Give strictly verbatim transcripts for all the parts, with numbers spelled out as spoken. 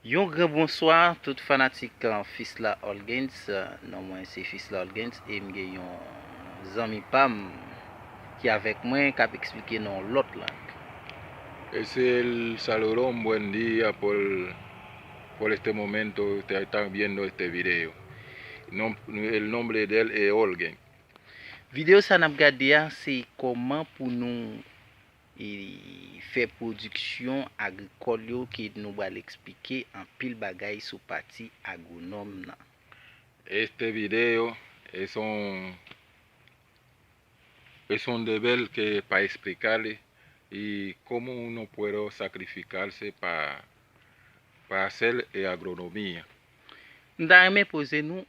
Yon gran bonswa tout fanatik, uh, Fisla Olgens. Uh, non mwen se Fisla Olgens e m gen yon zanmi pa m ki avèk mwen k ap eksplike nan yon lòt lang. Es el saludo, un buen día por, por este momento, te- están viendo este video. Nom- el nombre de él es Olgen. Videyo sa n ap gade a se kòman pou nou e, fè pwodiksyon agrikòl yo ke nou pral eksplike anpil bagay sou pati agwonòm nan. Este video es un, es un deber que para explicarle y cómo uno puede sacrificarse para pa hacer eh, agronomía. M ta renmen poze nou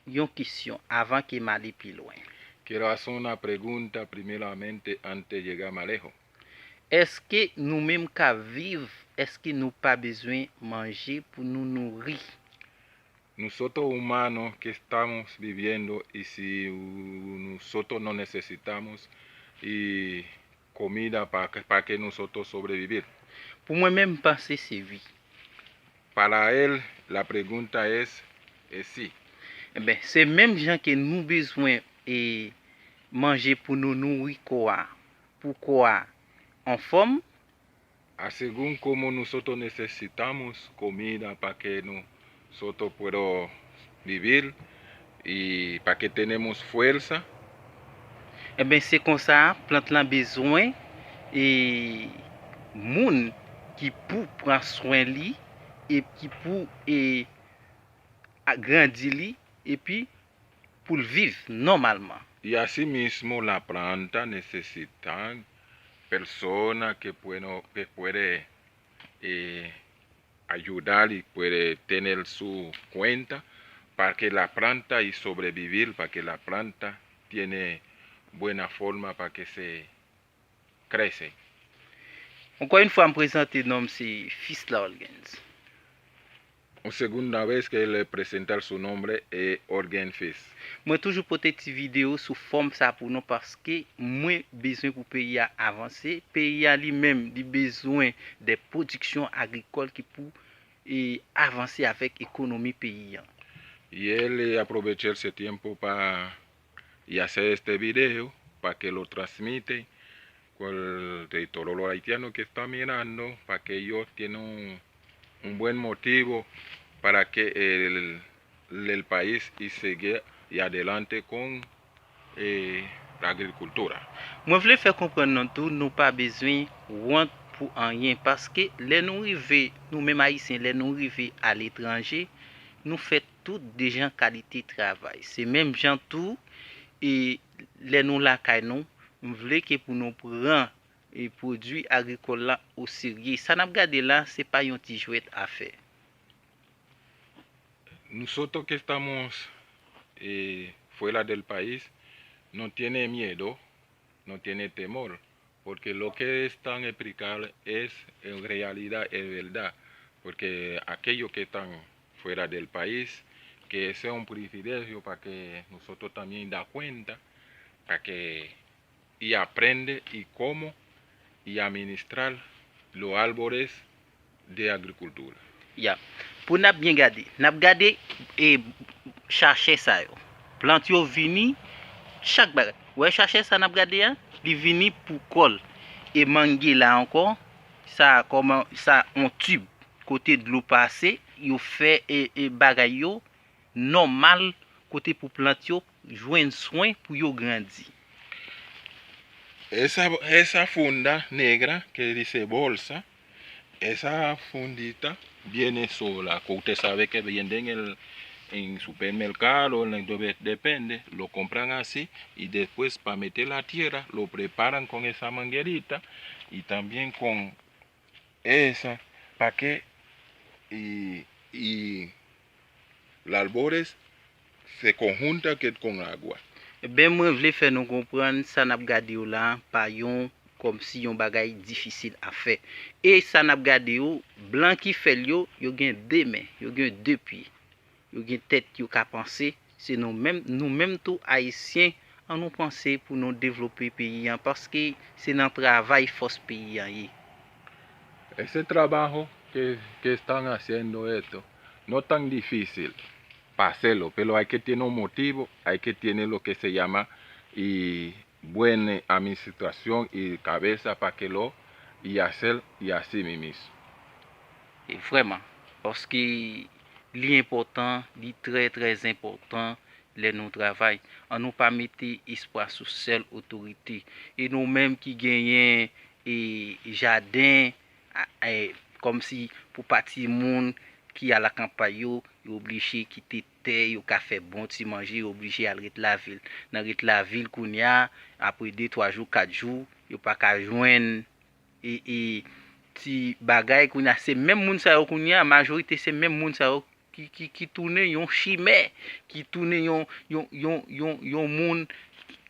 yon kesyon avan ke m ale pi lwen. Quiero hacer una pregunta primeramente antes de llegar más lejos. Èske nou menm k ap viv, èske nou pa bezwen manje pou nou nouri? Nosotros humanos que estamos viviendo y si uh, nosotros no necesitamos y comida para que, para que nosotros sobrevivir. Pou mwen menm, m panse se wi. Para él, la pregunta es, es si. Enben, se menm jan ke nou bezwen e manje pou nou nouri kò a, pou kò a anfòm. A según como nosotros necesitamos comida para que nosotros puedo vivir y para que tenemos fuerza. Enben, se konsa, plant lan bezwen e moun ki pou pran swen li e ki pou e a- grandi li epi pou l viv nòmalman. Y asimismo la planta necesita persona que puedo, que puede eh, ayudar y puede tener su cuenta para que la planta y sobrevivir, para que la planta tiene buena forma para que se crece. Ankò yon fwa, m prezante non m se Fisla Olgens. Un segunda vez que le presentar su nombre es Orgen Fis. Mwen toujou pote ti videyo sou fòm sa pou nou paske mwen bezwen pou peyi a avanse. Peyi a li menm, li bezwen de pwodiksyon agrikòl ki pou e, avanse avèk ekonomi peyi an. Y él eh, aprovechó ese tiempo para y hacer este video, para que lo transmite con el, todos los haitianos que están mirando, para que ellos tienen un, un buen motivo para que el, el país y sigue y adelante con eh, la agricultura. Mwen vle fè konprann nou tou, nou pa bezwen wont pou anyen, paske lè nou rive, nou menm Ayisyen, lè nou rive aletranje, nou fè tout de jan kalite travay. Se menm jan tou, e lè nou lakay nou, m vle ke pou nou pran e pwodui agrikòl la o serye. Sa n ap gade la, se pa yon ti jwèt afè. Nosotros que estamos eh, fuera del país no tiene miedo, no tiene temor, porque lo que están explicando es en realidad, es verdad, porque aquellos que están fuera del país, que ese es un privilegio para que nosotros también da cuenta, para que y aprende y cómo y administrar los árboles de agricultura. Ya. Pou n ap byen gade, n ap gade e chachè sa yo. Plant yo vini, chak bagay. Wè chachè sa n ap gade a, li vini pou kò l. E mange la ankò, sa kòman, sa on tib kote dlo pase, yo fè e, e bagay yo nòmal kote pou plant yo jwenn swen pou yo grandi. Esa, esa funda negra que dice bolsa, esa fundita viene sola, que usted sabe que venden en el en supermercado, en donde depende, lo compran así y después para meter la tierra lo preparan con esa manguerita y también con esa para que y, y los árboles se conjuntan que con agua. Ebyen, mwen vle fè nou konprann sa n ap gade yo la pa yon kòmsi yon bagay difisil a fè. E sa n ap gade yo, blan ki fè l yo, yo gen de men, yo gen de pye, yo gen tèt, yo ka panse. Se nou menm, nou menm tou Ayisyen, an nou panse pou nou devlope peyi an, paske se nan travay fòs peyi an ye. Ese trabajo que, que están haciendo esto no tan difícil para hacerlo, pero hay que tener un motivo, hay que tener lo que se llama y buena administración y cabeza para que lo y hacer y así mismo. E vrèman, paske li enpòtan, li trè trè enpòtan lè nou travay. An nou pa mete espwa sou sèl otorite. E nou menm ki genyen e jaden, a- e, kòmsi pou pa timoun ki al akanpay yo, yo oblije kite tè, yo ka fè bon ti manje, yo oblije al ret lavil. Nan ret lavil kounye a, apre de, twa jou, kat jou, yo pa ka jwenn e, e ti bagay kounye a, se menm moun sa yo kounye a, majorite se menm moun sa yo ki, ki, ki tounen yon chimè, ki tounen yon, yon, yon, yon, yon moun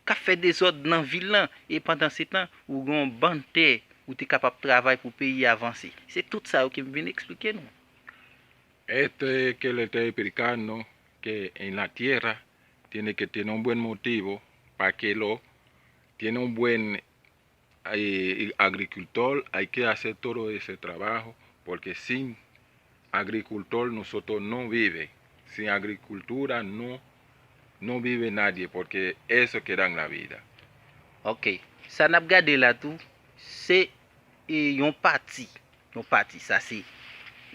k ap fè dezòd nan vil lan. E pandan se tan, ou gen yon bann tè, ou te kapab travay pou peyi a avanse. Se tout sa yo ke m vin eksplike nou. Este que le estoy explicando que en la tierra tiene que tener un buen motivo para que lo tiene un buen eh, agricultor, hay que hacer todo ese trabajo, porque sin agricultor nosotros no vive, sin agricultura no, no vive nadie, porque eso que dan la vida. Ok, sa n ap gade la tou, se e, yon pati, yon pati, sa se,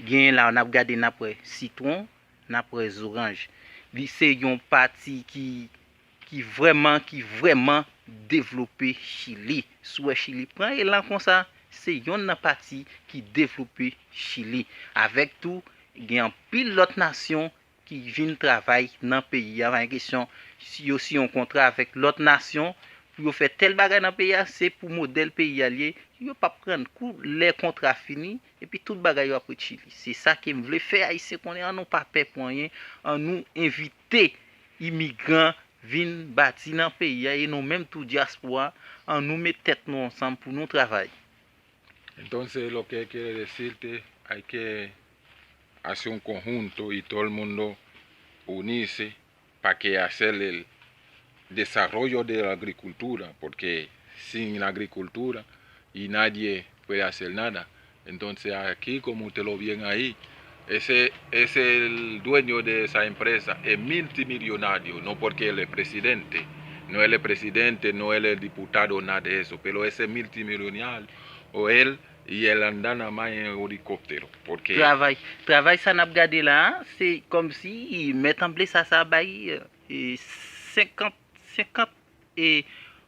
genyen la, n ap gade, n ap wè sitwon, n ap wè zoranj. Li se yon pati ki, ki vrèman, ki vrèman devlope Chili. Si w wè Chili pran elan konsa, se yonn nan pati ki devlope Chili. Avèk tou, gen anpil lòt nasyon ki vin travay nan peyi a, pa gen kesyon, si yo siyen yon kontra avèk lòt nasyon pou yo fè tèl bagay nan peyi a, se pou modèl peyi a l ye, yo p ap pran kou lè kontra fini, epi tout bagay yo ap ret Chili. Se sa ke m vle fè Ayisyen konnen, an nou pa pè pou anyen, an nou envite imigran vin bati nan peyi a, e nou menm tou dyaspora, an nou met tèt nou ansanm pou nou travay. Entonces, lo que quiere decirte, hay que hacer un conjunto y todo el mundo unirse para que hacer el desarrollo de la agricultura, porque sin la agricultura y nadie puede hacer nada. Entonces, aquí, como usted lo ven ahí, ese, ese el dueño de esa empresa es multimillonario, no porque él es presidente, no él es presidente, no él es diputado, nada de eso, pero ese multimillonario, o él y él anda nada más en helicóptero, porque... Travay, travay sa n ap gade la a, se kòmsi mèt anplesa sa bay e, senkant, senkant e,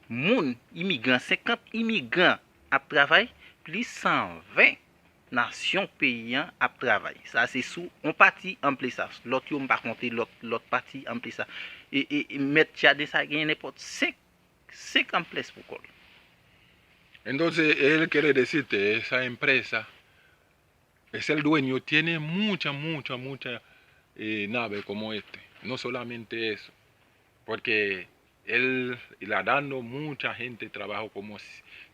moun, imigran, senkant imigran ap travay, plis san ven nasyon peyi an ap travay. Sa se sou yon pati anplesa. Lòt yo, m pa konte lòt, lòt pati anplesa. E, e, e mèt jaden sa genyen nenpòt senk, senk anples pou kò l. Entonces, él quiere decirte, esa empresa es el dueño, tiene mucha, mucha, mucha eh, nave como este. No solamente eso, porque él le ha dando mucha gente trabajo como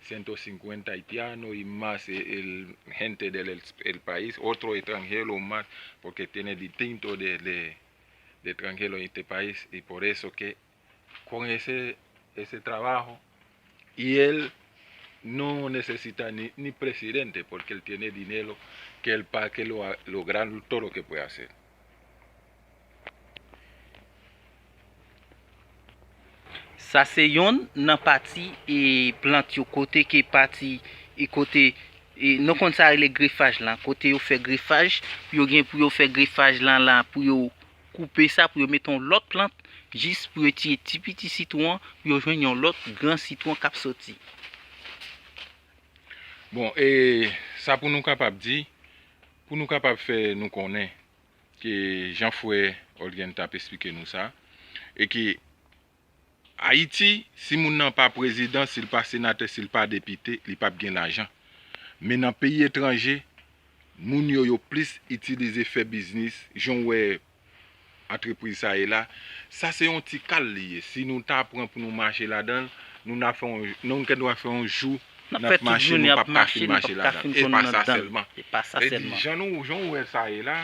ciento cincuenta haitianos y más eh, el, gente del el, el país, otro extranjero más, porque tiene distinto de, de, de extranjero en este país y por eso que con ese, ese trabajo y él no necesita ni, ni presidente porque él tiene dinero que él para que lo, lograr todo lo que puede hacer. Sa se yonn nan pati e plant yo kote ke pati e kote e nou konn sa rele grefaj lan, kote yo fè grefaj, pou yo gen pou yo fè grefaj lan la pou yo koupe sa pou yo mete yon lòt plant jis pou yo tiye ti piti sitwon pou yo jwenn yon lòt gran sitwon k ap soti. Bon, e sa pou nou kapab di, pou nou kapab fè nou konnen ke jan frè Olgen t ap esplike nou sa, e ke Ayiti, si moun nan pa prezidan, si l pa senatè, si l pa depite, li p ap gen lajan. Men nan peyi etranje, moun yo yo plis itilize fè biznis, jan w wè antrepriz sa ye la. Sa se yon ti kal li ye. Si nou ta pran pou nou mache ladan l, nou na fè yon, nou gen dwa fè yon jou n ap mache, nou p ap ka fin mache ladan l. E pa sa sèlman. E di jan nou, jan w wè sa ye la,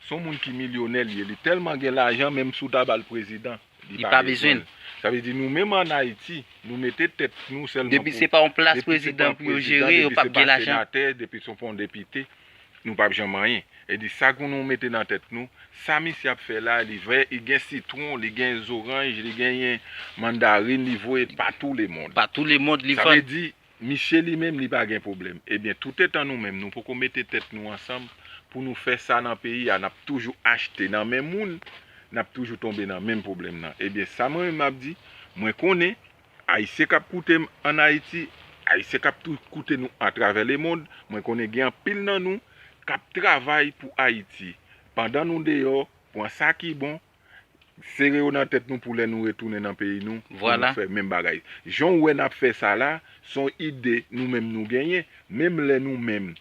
se yon moun ki milyonè li ye. Li tèlman gen lajan, menm si w ta ba l prezidan, li pa bezwen l. Sa vle di nou menm ann Ayiti, nou mete tèt nou sèlman pou... Depi se pa yon plas prezidan pou yo jere, yo p ap gen lajan. Depi se pa senatè, depi se pa yon depite, Nou p ap janm anyen. E di sa pou nou mete nan tèt nou, sa misye ap fè la, li vè, li gen sitwon, li gen zoranj, li genyen mandarin, li voye pa tou le mond. Pa tou le mond li vann. Sa vle di, misye li menm li pa gen pwoblèm. Ebyen, toutetan nou menm nou poko mete tèt nou ansanm pou nou fè sa nan peyi a, n ap toujou achte nan men moun, n ap toujou tonbe nan menm pwoblèm nan. Ebyen, sa mwen menm m ap di, mwen konnen, Ayisyen k ap koute m ann Ayiti, Ayisyen k ap tou koute nou atravè lemond, mwen konnen gen anpil nan nou k ap travay pou Ayiti. Pandan nou deyò, pran sa ki bon, sere yo nan tèt nou pou lè nou retounen nan peyi nou, pou nou fè menm bagay. Jan w wè n ap fè sa la, se yon ide nou menm nou genyen, menm lè nou menm,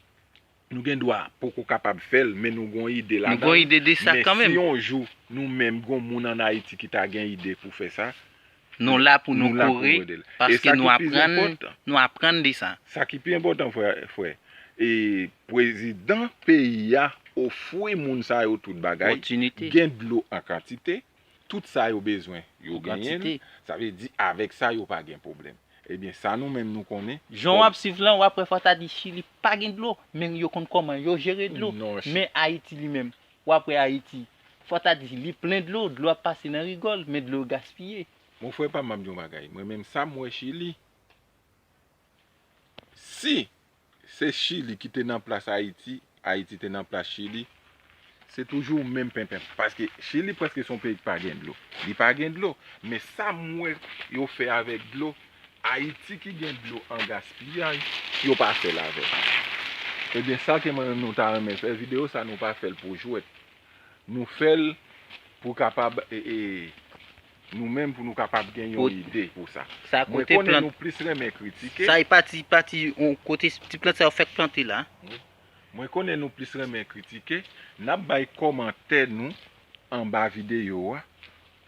nou gen dwa poko kapab fè l, men nou gen yon ide ladan l. Nou gen yon ide de sa kanmenm. Men si yon jou nou menm gen yon moun ann Ayiti ki ta gen ide pou fè sa, nou la pou nou kore, paske nou aprann, nou aprann de sa. Sa ki pi enpòtan, frè, frè, e prezidan peyi a ofri moun sa yo tout bagay, gen dlo an kantite, tout sa yo bezwen, yo genyen l. Sa vle di, avèk sa, yo pa gen pwoblèm. Ebyen, sa nou menm nou konnen. Jan w ap swiv lan, w ap wè fò ta di Chili pa gen dlo, men yo konn kòman yo jere dlo. Men Ayiti li menm, w ap wè Ayiti, fò ta di li plen dlo, dlo ap pase nan rigòl, men dlo gaspiye. Mon frè pa m, m ap di yon bagay. Mwen menm sa m wè Chili. Si se Chili ki te nan plas Ayiti, Ayiti te nan plas Chili, se toujou menm penpen. Paske Chili prèske se yon peyi ki pa gen dlo. Li pa gen dlo. Men sa m wè yo fè avèk dlo, Ayiti ki gen dlo an gaspiyay, yo pa fè l avè l. Ebyen, sa ke mwen menm nou ta renmen fè, videyo sa nou pa fè l pou jwèt. Nou fè l pou kapab, e, e, nou menm pou nou kapab gen yon ide pou sa. Mwen konnen nou plis renmen kritike. Sa e pati, pati yon kote ti plant sa yo fèk plante la. Mwen konnen nou plis renmen kritike. N ap bay kòmantè nou anba videyo a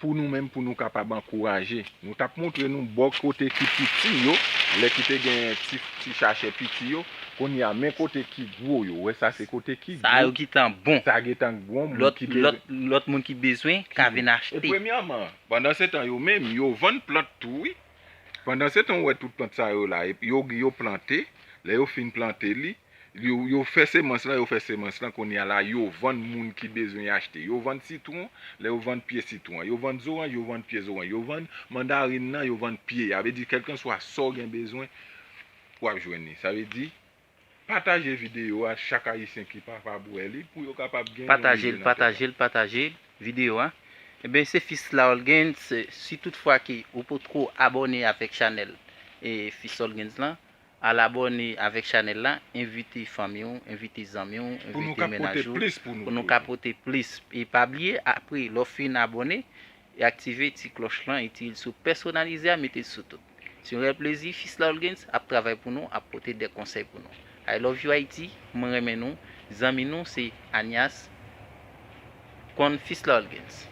pou nou menm, pou nou kapab ankouraje. Nou t ap montre nou bò kote ki piti yo, lè ki te gen ti, ti chachè piti yo. Kounye a, men kote ki gwo yo. Wè sa, se kote ki gwo. Sa yo gentan bon. Sa gentan bon. Lòt, lòt, lòt moun ki bezwen ka vin achte. E premyèman, pandan se tan yo menm, yo vann plant tou, wi. Pandan se tan, ou wè tout plant sa yo la, epi yo, yo plante, lè yo fin plante li, yo, yo fè semans lan, yo fè semans lan, kounye a la, yo vann moun ki bezwen achte. Yo vann sitwon, lè yo vann pye sitwon an. Yo vann zoranj, yo vann pye zoranj. Yo vann mandarin nan, yo vann pye. Sa vle di, kèlkanswa sa w gen bezwen, w ap jwenn li. Sa vle di, pataje videyo a, chak Ayisyen ki kapab wè li, pou yo kapab gen yon ide nan tèt yo. Pataje l, pataje l, pataje videyo a. Ebyen, se Fils Laolgens, si tout fwa ke ou potko abòne avèk chanèl e Fils Laolgens lan, al abòne avèk chanèl la, envite fanmi w, envite zanmi w, envite mennaj ou, pou nou ka pote plis. E pa bliye, apre, lè w fin abòne, e aktive ti klòch lan, e ti ril sou pèsonalize a, mete l sou tout. Se yon rèl plezi, Fils Laolgens ap travay pou nou, ap pote de konsèy pou nou. I love you Haiti, mwen renmen nou, zanmi nou se Anias Kon Fils Laolgens.